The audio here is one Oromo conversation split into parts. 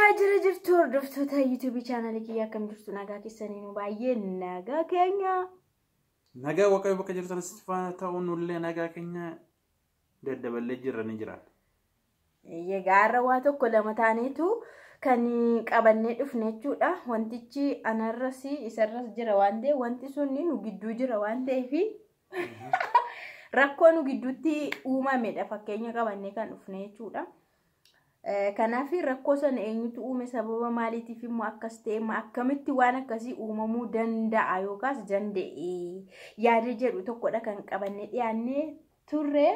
Yooyaa jira jirtu hordoftoota YouTube chaanalii kiyya, akkam jirtu? Nagaa keessanii? Nu baay'ee nagaa keenya. Nagaa Waaqayyo bakka jirtan faana ta'uun nullee nagaa keenya daddaballee jirra ni jiraan. Egaa har'a waa tokko lama taaneetu kan qabannee dhufne jechuudha. Wantichi anarras isarras jira waan ta'eef, wanti sun nu gidduu jira waan ta'eef, rakkoo nu gidduutti uumamedha fakkeenya qabannee kan dhufne jechuudha. Kanaaf rakkoo sana eenyutu uume, sababa maaliitiif immoo akkas ta'e, akkamitti waan akkasii uumamuu danda'a yookaas danda'e yaada jedhu tokkodha kan qabannee dhiyaannee turre.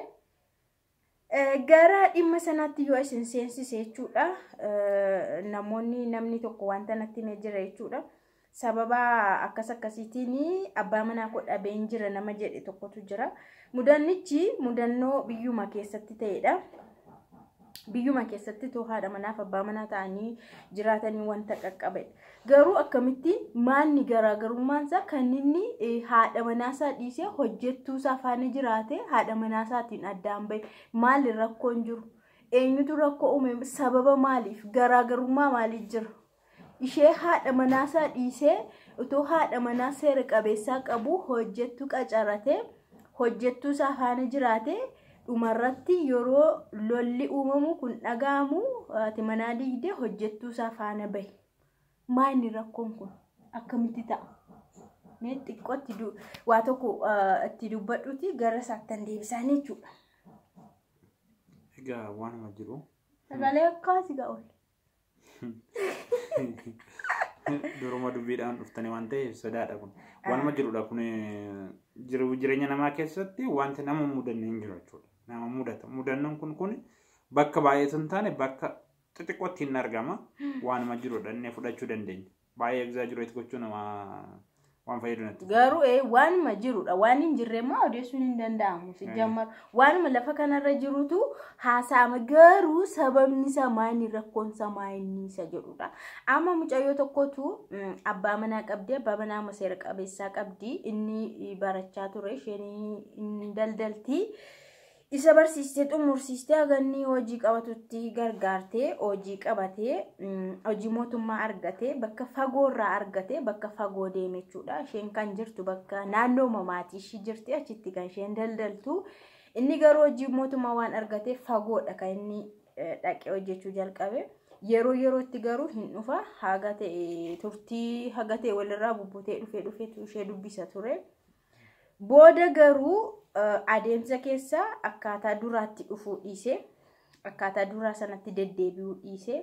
Gara dhimma sanaatti yoo isin seensise jechuudha. Namoonni, namni tokko wanta natti himee jira jechuudha. Sababa akkas akkasiitiin abbaa manaa koo dhabeen jira nama jedhe tokkotu jira. Mudannichi mudannoo biyyuma keessatti ta'edha. Biyyuma keessatti too haadha manaaf abbaa manaa ta'anii jiraatanii wanta qaqqabedha. Garuu akkamitti, maanni garaagarummaan isaa kan inni haadha manaasaa dhiisee hojjettuu isaa faana jiraate, haadha manaasaatiin addaan bahe? Maali rakkoon jiru? Eenyutu rakkoo uume? Sababa maaliif? Garaagarummaa maaliif jira? Ishee haadha manaasaa dhiisee, otoo haadha manaa seera qabeessaa qabu, hojjettuu qacaratee hojjettuu isaa faana jiraate, dhumarratti yeroo lolli uumamu kun dhaga'amu haati manaa diigdee hojjettuu isaa faana bahe. Maali rakkoon kun? Akkamitti ta'a? Mee xiqqootti waa tokko itti dubbadhuuti gara isaattan deebisaan jechuudha. Egaa waanuma jiru. Sagalee akkaasi ga'a oole. Duruma dubbiidhaan dhuftanii waan ta'eef sodaadha kun. Waanuma jirudha kun, jiru jireenya namaa keessatti wanti nama mudanne hin jiru jechuudha. Nama mudata. Mudannoon kun bakka baay'eetu hin taane bakka xixiqqootti hin argama. Waanuma jirudha inni fudhachuu dandeenya. Baay'ee exaggerate gochuu nama waan fayyadu natti. Garuu waanuma jirudha. Waan hin jirre immoo odeessuun hin danda'amu. Si jammar waanuma lafa kanarra jirutu haasa'ama. Garuu sababni isaa maali, rakkoon isaa maali isa jedhudha. Amma mucayyoo tokkotu abbaa manaa qabdi. Abbaa manaa amma seera qabeessaa qabdi. Inni barachaa ture. Isheen hin daldalti. Isa barsiistee xumursiistee haganni hojii qabatutti gargaartee, hojii qabatee, hojii mootummaa argatee, bakka fagoorraa argatee, bakka fagoo deeme jechuudha. Isheen kan jirtu bakka naannoo maatii ishii jirti, achitti kan isheen daldaltu. Inni garuu hojii mootummaa waan argateef fagoodha kan inni dhaqee hojjechuu jalqabe. Yeroo yerootti garuu hin dhufa, haga ta'e turtii haga ta'e walirraa bubbutee dhufee dhufeetu ishee dubbisa ture. Booda garuu adeemsa keessa akkaataa duraatti dhufuu dhiisee, akkaataa duraa sanatti deddeebi'uu dhiisee,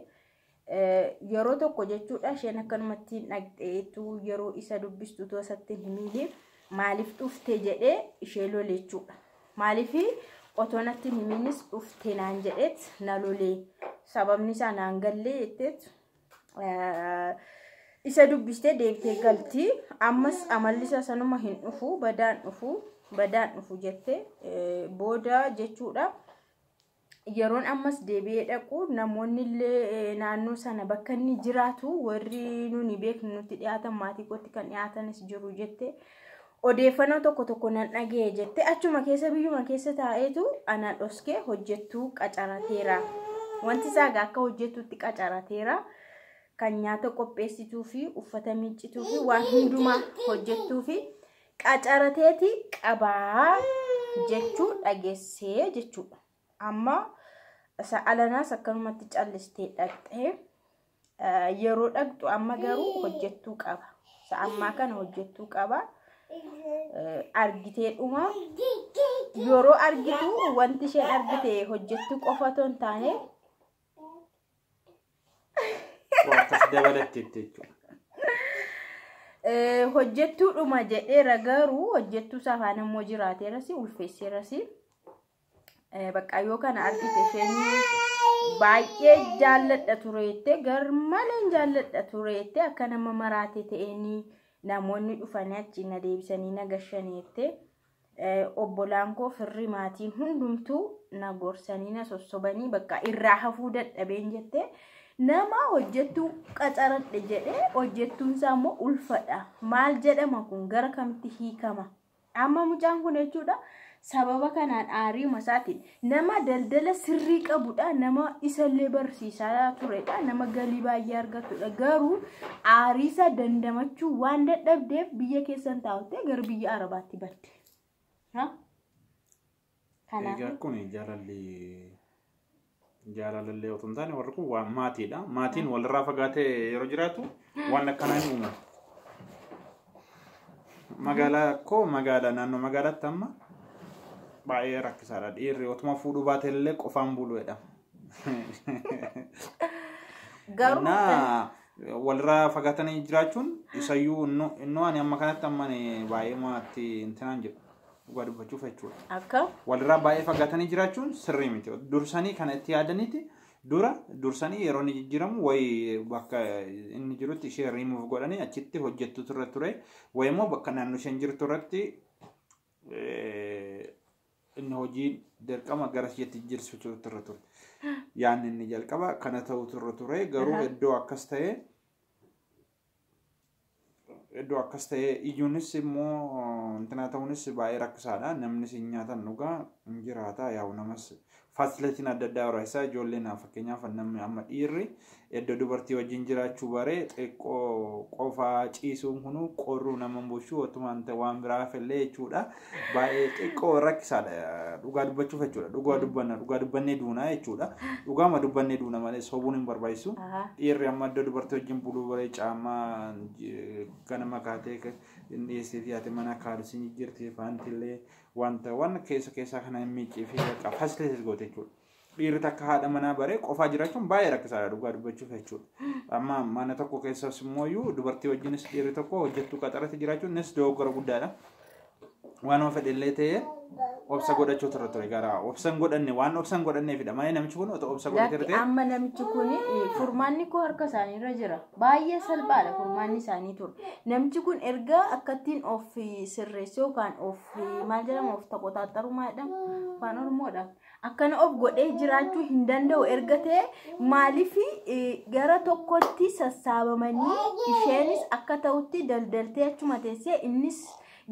yeroo tokko jechuudha isheen akkanumatti dhaqxeetu yeroo isa dubbistu too isatti hin himiini maaliif dhufte jedhee ishee lole jechuudha. Maaliif otoo natti hin himiinis dhufte naan jedheet na lolee, sababni isaa naan gallee jetteet isa dubbistee deebitee galti. Ammas amalli isaa sanuma, hin dhufu, badaan dhufu, badaan dhufu jette. Booda jechuudha yeroon ammas deebi'ee dhaqu namoonni illee naannoo sana bakka inni jiraatu, warri nuni beeknu nutti dhiyaatan, maatii kootti kan dhiyaatanis jiru jette, odeeffannoo tokko tokko nan dhaga'e jette. Achuma keessa, biyyuma keessa taa'eetu ana dhoskee hojjettuu qacarateera. Wanti isaa egaa akka hojjettuutti qacarateera. Kan nyaata qopheessituu fi uffata miiccituu fi waan hundumaa hojjettuu fi qacarateeti qabaa jechuu dhageessee jechuudha. Amma isa alanaas akkanumatti callistee dhaqxee, yeroo dhaqxu amma garuu hojjettuu qaba. Isa ammaa kana hojjettuu qaba. Argitee dhuma yeroo argitu wanti isheen argite hojjettuu qofa otoo hin taane Waa akkas dabalatteetti jechuudha. Hojjettuudhuma jedheera, garuu hojjettuu isaa faana immoo jiraateeras, ulfeesseeras. Bakka yoo kana argite isheen baay'ee jaalladha ture jettee, garmaleen jaalladha ture jettee, akka nama maraate ta'eenii namoonni dhufanii achi na deebisanii na gashanii jettee, obbolaan koo, firri, maatiin hundumtuu na gorsanii na sossobanii bakka irraa hafuu dadhabeen jettee, nama hojjettuu qacaradhe jedhee hojjettuun isaa immoo ulfadha. Maal jedhama kun? Gara kamitti hiikama? Amma mucaan kun jechuudha Sababa kanaan aarii isaatiin nama daldala sirrii qabudha, nama isallee barsiisaa turedha, nama galii baay'ee argatudha. Garuu aarii isaa dandamachuu waan dadhabdeef biyya keessan taa'uttee gara biyya Arabaatti badde. Kanaaf egaa kun jaalallee otoo hin taane warri kun waan maatiidha. Maatiin walirraa fagaatee yeroo jiraatu waan akkanaa hin uumamu. Magaalaa koo magaalaa naannoo magaalaatti amma baay'ee rakkisaadha. Dhiirri otuma fuudhuu baate illee qofaan bulu jedhama. Garuu Innaa walirraa fagaatanii jiraachuun isayyuu innoo ani amma kanatti amma baay'ee maatti intinaan jedhu dhugaa dubbachuuf jechuudha. Akka Walirraa baay'ee fagaatanii jiraachuun sirrii miti. Dursanii kana itti yaadaniiti dura dursanii yeroo inni jijjiiramu wayi bakka inni jirutti ishee riimuuf godhanii achitti hojjettu turre ture wayi immoo bakka naannoo isheen jirtu irratti inni hojii dirqama gara isheetti jijjiirsuu turre ture. Yaanni inni jalqaba kana ta'u turre ture garuu iddoo akkas ta'e iyyuunis immoo intinaa ta'uunis baay'ee rakkisaadha. Namnis hin nyaatan dhugaa hin jiraata yaa'u namas faasilitiin adda addaa barbaachisaa ijoolleen fakkeenyaaf namni amma dhiirri iddoo dubartii wajjin jiraachuu baree xiqqoo qofaa ciisuun kunu qorruu nama bulchuu otumaan waan biraaf illee jechuudha. Baay'ee xiqqoo rakkisaadha dhugaa dubbachuuf jechuudha. Dhugaa dubbanna dhugaa dubbannee duunaa jechuudha. Dhugaama dubbannee duuna malee sobuun hin barbaachisu. Dhiirri amma iddoo dubartii wajjin buluu baree caamaa ganama kaatee hin dhiyeessee fi haati mana kaalisiin jijjiirtee faantillee wanta waan keessa keessaa kana hin miiccee fi faasilitii goote jechuudha. Dhiirri takka haadha manaa baree qofaa jiraachuun baay'ee rakkisaadha dhugaa dubbachuuf jechuudha. Amma mana tokko keessas immoo dubartii wajjinis dhiirri tokko hojjettuu qaxarratti jiraachuun innis dogoggora guddaadha. Waanuma fedhe illee ta'ee obsa godhachuu turre ture gara obsa hin godhanne waan obsa hin godhanneefidha malee namichi kun otoo obsa godhatee Lakki ta'e amma namichi kun furmaanni koo harka isaaniirra jira. Baay'ee salphaadha furmaanni isaanii ture. Namichi kun erga akkattiin of sirreessee yookaan of maal jedhama of taqoxaaxaruu maal jedhama afaan Oromoodhaan akkana of godhee jiraachuu hin danda'u erga ta'e maaliif gara tokkotti sassaabamanii isheenis akka ta'utti daldaltee achuma teessee innis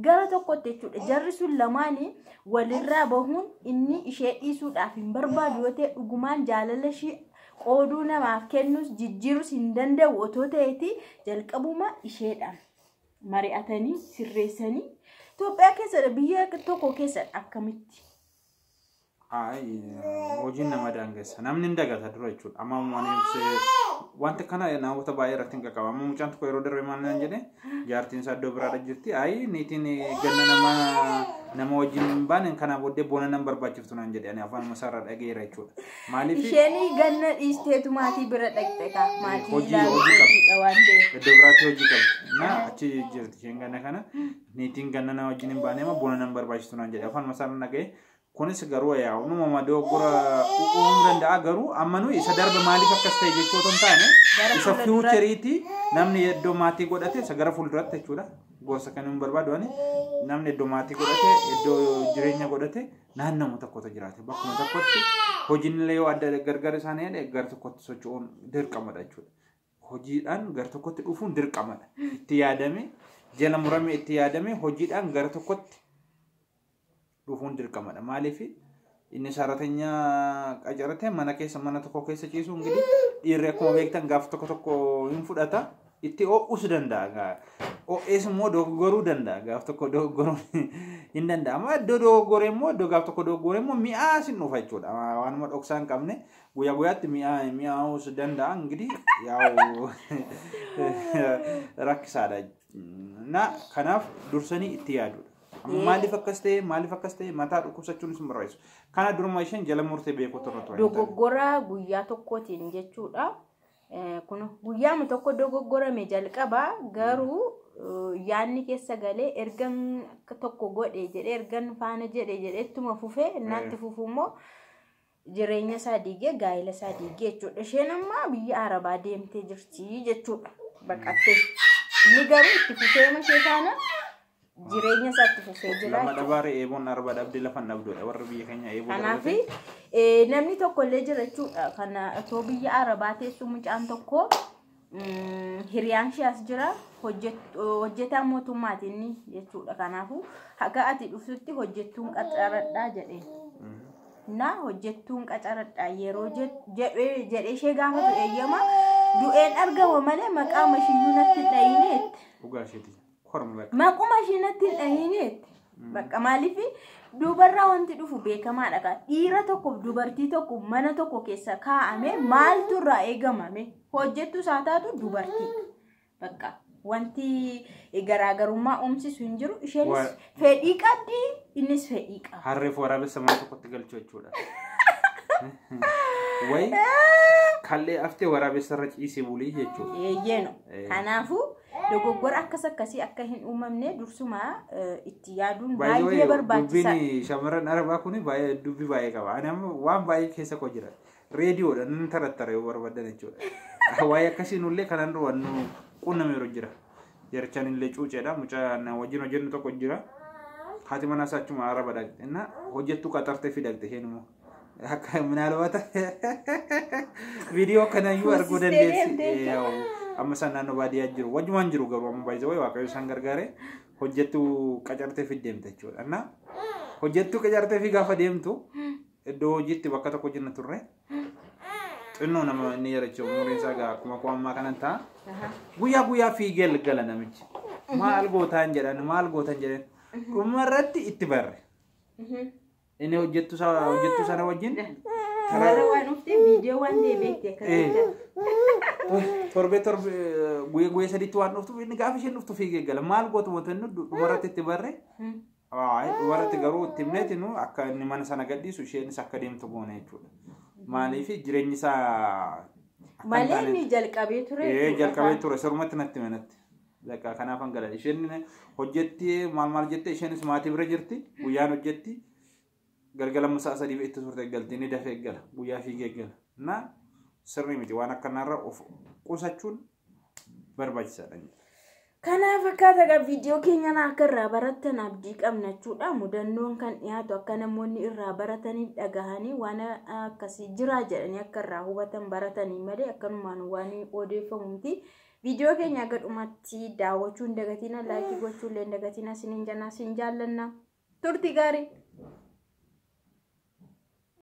gara tokkotti jechuudha. Jarri sun lamaanii walirraa bahuun inni ishee dhiisuudhaaf hin barbaadu yoo ta'e dhugumaan jaalala ishee qooduu namaaf kennus jijjiirus hin danda'u otoo ta'eeti jalqabuma isheedhaan mari'atanii sirreessanii Itoophiyaa keessadha biyya tokko keessadha akkamitti. Hojiin nama daangessa namni hin dagata dura jechuudha. Amma wanta kana namoota baay'ee irratti hin qaqqaba. Amma mucaan tokko yeroo darbe maal naan jedhe jaartiin isaa iddoo biraadha jirti. Ayi niitiin ganna nama wajjin hin baane kanaa booddee bona nan barbaachiftu naan jedhe ani afaan masaarraa dhageera jechuudha. Maaliif Isheen ganna dhiisteetu maatii bira dhaqxe kaa maatii Hojii ilaaluu hojii qabdi. hojiidha waan ta'eef. Iddoo biraatti hojii qabdi. Na achi jirti isheen ganna kana niitiin ganna nama wajjin hin baane bona nan barbaachistu naan jedhe afaan masaarraa dhaga'e. Kunis garuu yaa'u uumama dogoggora uumuu danda'a garuu amma nuyi isa darbe maaliif akkas ta'e jechuu otoo hin taane Gara isa fuulduraatti. fiicheriitti namni iddoo maatii godhate isa gara fuulduratti jechuudha. Gorsa kan hin barbaadu ani namni iddoo maatii godhate iddoo jireenya godhate naannoo tokkotu jiraate bakkuma tokkotti hojiin illee yoo adda gargar isaanii jedhe gara tokkotti socho'uun dirqamadha jechuudha. Hojiidhaan gara tokkotti dhufuun dirqamadha. Itti yaadame jala murame itti yaadame hojiidhaan gara tokkotti dhufuun dirqamadha. Maaliif inni saaratenyaa qacarate mana keessa mana tokko keessa ciisu ingidihi dhiirri akkuma beektan gaaf tokko tokko hin fudhata itti ho'us danda'a. Ho'ees immoo dogoggoruu danda'a. Gaaf tokko dogoggoruu hin danda'ama. Iddoo dogoggoree immoo iddoo gaaf tokko dogoggoree immoo mi'aa sin dhufa jechuudha. Waanuma dhoksaa hin qabne guyyaa guyyaatti mi'aawus danda'a. Ingidihi yaa'u rakkisaadha. Na kanaaf dursanii itti yaadudha. Amma maaliif akkas ta'e maaliif akkas ta'e mataa dhukkubsachuun hin barbaachisu. Kana duruma isheen jala murtee beekuu turre ture. Dogoggora guyyaa tokkootiin jechuudha. Kun guyyaama tokko dogoggorame jalqaba garuu yaadni keessa galee ergan tokko godhe jedhee ergan faana jedhe jedhee ittuma fufee naatti fufu immoo jireenya isaa diigee gaa'ela isaa diigee jechuudha. Isheen amma biyya Arabaa deemtee jirti jechuudha. Baqattee. Inni garuu itti fufee ishee faana jireenya isaa itti fufee jira. Lama dhabaare eeboon arba dhabdee lafa hin dhabdudha. Warri biyya keenya eeboo Kanaaf darbate. namni tokko illee jira jechuudha. Kana otoo biyya Arabaa teessu mucaan tokko Hiriyaan ishee as jira, hojjetaa mootummaati inni jechuudha. Kanaafuu haga ati dhuftutti hojjettuun qacaradhaa jedheen. Na hojjettuun qacaradhaa yeroo jedhee ishee gaafatu eeyyama du'een argama malee maqaa mashiyyuu natti hin dhahineetti. Dhugaa isheeti. Korma bakka. Maquma ishee natti hin dhahineetti. Bakka maaliif duubarraa wanti dhufu beekamaadha kan dhiira tokkoof dubartii tokko mana tokko keessa kaa'ame maaltu irraa eegamame hojjettu isaa taatu dubartii. Bakka wanti garaagarummaa uumsisu hin jiru, isheenis fedhii qabdi, innis fedhii qaba. Harreef waraabessa mana tokkotti galchuu jechuudha. Wayi kallee haftee waraabessa irra ciisee bulii jechuudha. Eeyyeeno. Kanaafuu dogoggora akkas akkasii akka hin uumamne dursuma itti yaaduun baay'ee barbaachisaadha. Dubbiin shamarran arabaa kun baay'ee dubbii baay'ee qaba. Ani amma waan baay'ee keessa koo jira. Reediyoodha nan tarattara yoo barbaadan jechuudha. Waa'ee akkasii nullee kanan dura nu qunname yeroo jira. Jarchaan illee cuuceedha. Mucaa na wajjin hojjennu tokko jira. Haati manaa isaa achuma araba dhaqxe. Inna hojjettuu qaxartee fi dhaqxe isheen immoo. Akka minaalbata viidiyoo kanayyuu arguu Fuusistee dandeessi. deemtee. Amma isaan naannoo baadiyyaa jiru. Wajjumaan jiru garuu amma baay'isee wayi waaqayyo isaan gargaare hojjettuu qacartee fi deemte jechuudha. Inna hojjettuu qacartee fi gaafa deemtu iddoo hojiitti bakka tokko jenna turre. Xinnoo nama inni yeroo umuriin isaa gaa akkuma koo ammaa kanan ta'a. Guyyaa guyyaa fiigee gala namichi. Maal gootaan jedhan, maal gootan jedhan. Dhuma irratti itti barre. Inni hojjettuu sana wajjin Warra waan dhufte viidiyoo waan ta'e beekte akkas jecha. Torbee torbe guyyaa guyyaa sadiitti waan dhuftuuf inni gaafa isheen dhuftu fiigee gala. Maal gootu mootu inni dhuma irratti itti barre. Dhuma irratti garuu itti himneeti nu akka inni mana sana gadhiisu isheenis akka deemtu goone jechuudha. Maaliif jireenyi isaa akka hin Malee taane- inni jalqabee ture. Jalqabee ture, sirumatti natti manatti. Bakka kanaaf hangala. Isheen hojjetti maal maal jette, isheenis maatii bira jirti, guyyaan hojjetti. Galgala sa'a 3 itti turte galti, inni dafee gala, guyyaa fiigee gala. Na sirrii miti, waan akkanaarra of qusachuun barbaachisaadha. Kanaaf akkaataa egaa viidiyoo keenyaan akka irraa barattan abdii qabna jechuudha. Mudannoon kan dhiyaatu akka namoonni irraa barataniif dhagahanii waan akkasii jira jedhanii akka irraa hubatan baratanii malee akkanumaan waan odeeffamu miti. Viidiyoo keenya akka dhumatti daawwachuu hin dagatina, like gochuu illee hin dagatina, isiniin jennaa, isin jaallanna. Turtii gaarii!